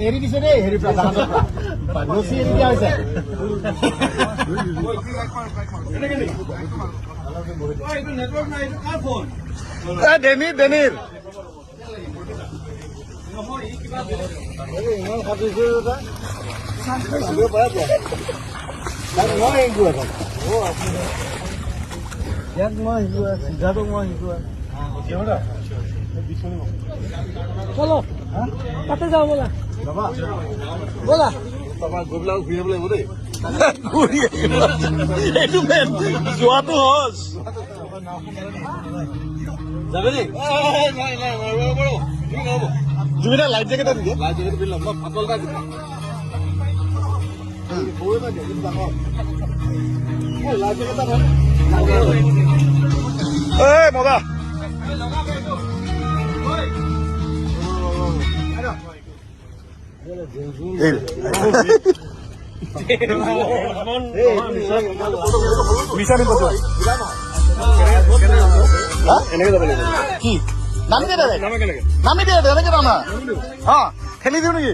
এৰি দিছে দেই, হেৰি পৰা, জাহাজৰ পৰা ৰছী এৰি দিয়া হৈছে। এ ডেনিৰ ডেনিৰ ইমান সাঁতুৰিছে। মই শিকোৱা, ইয়াক মই শিকোৱা, সিদ্ধাৰ্থক মই শিকোৱা। চলো, তাতে যাওঁ ব'লা। ব'লা। গৈ পেলাই ঘূৰি আহিব লাগিব দেই। ঘূৰি আহিব, এইটো মেইন, যোৱাটো সহজ। যাবি নি? জুবিনে লাইফ জেকেট এটা দি দিয়ে। লাইফ জেকেট পিন্ধি ল'ম, মই ফাটল এটা দিম। লাইফ জেকেট এটা। এই মজা। এই মিছা নিব। এনেকে যাব লাগিব। কি নামি দে ডাইৰেক্ট, নামি দে এনেকে, নামা। অ, ঠেলি দিওঁ নেকি?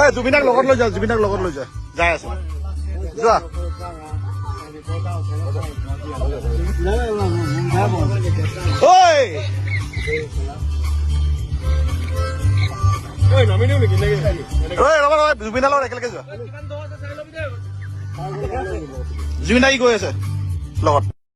এই জুবিনাক লগত লৈ যা, জুবিনাক লগত লৈ যা। যাই আছে, যোৱা। ঐ, ঐ, ৰবা ৰবা, জুবিনাৰ লগত একেলগে যোৱা। জুবিন দা গৈ আছে লগত।